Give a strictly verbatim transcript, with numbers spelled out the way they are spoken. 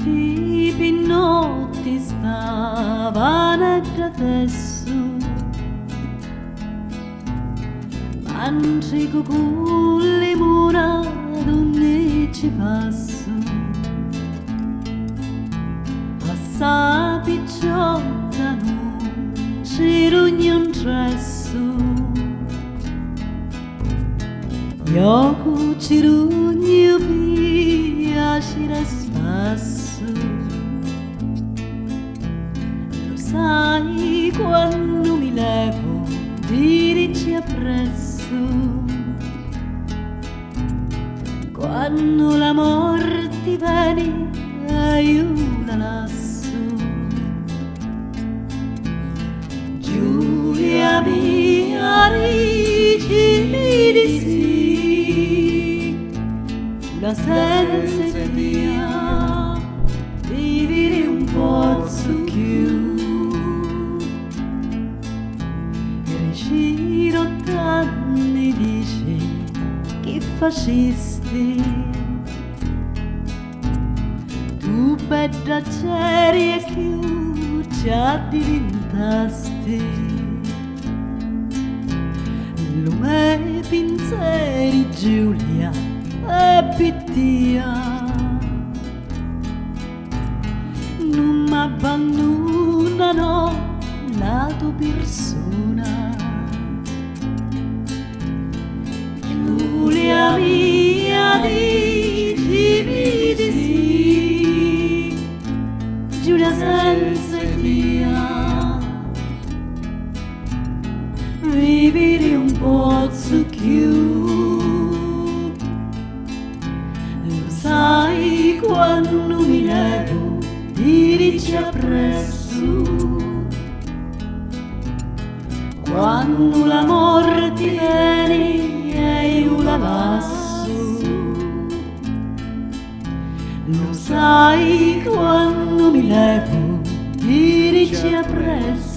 Sti pi notti stavanu a tratessu, mantricu cu limuna d'unni ci passu. Passa picciotta, nun ci rugnu un tressu. Jocu ci rugnu piaciri e spassu. Lu sai quannu mi levu di ricci appressu, quannu la morti veni e iu la lassu. Giulia mia, dicimi di sì, la senza tia viviri un pozzu cchiù. Riciro tanni dici chi facisti. Tu bedda c'eri e cchiù ci addivintasti. Lu me pinseri, Giulia, è pi tia. Nun m'abbannunanu la to pirsuna. Giulia mia, dicimi di sì, Giulia senza tia viviri un pozzu cchiù. Lu sai quannu mi levu di ricci appressu, quannu la morti veni e iu la lassu. Lu sai quannu mi levu di ricci appressu,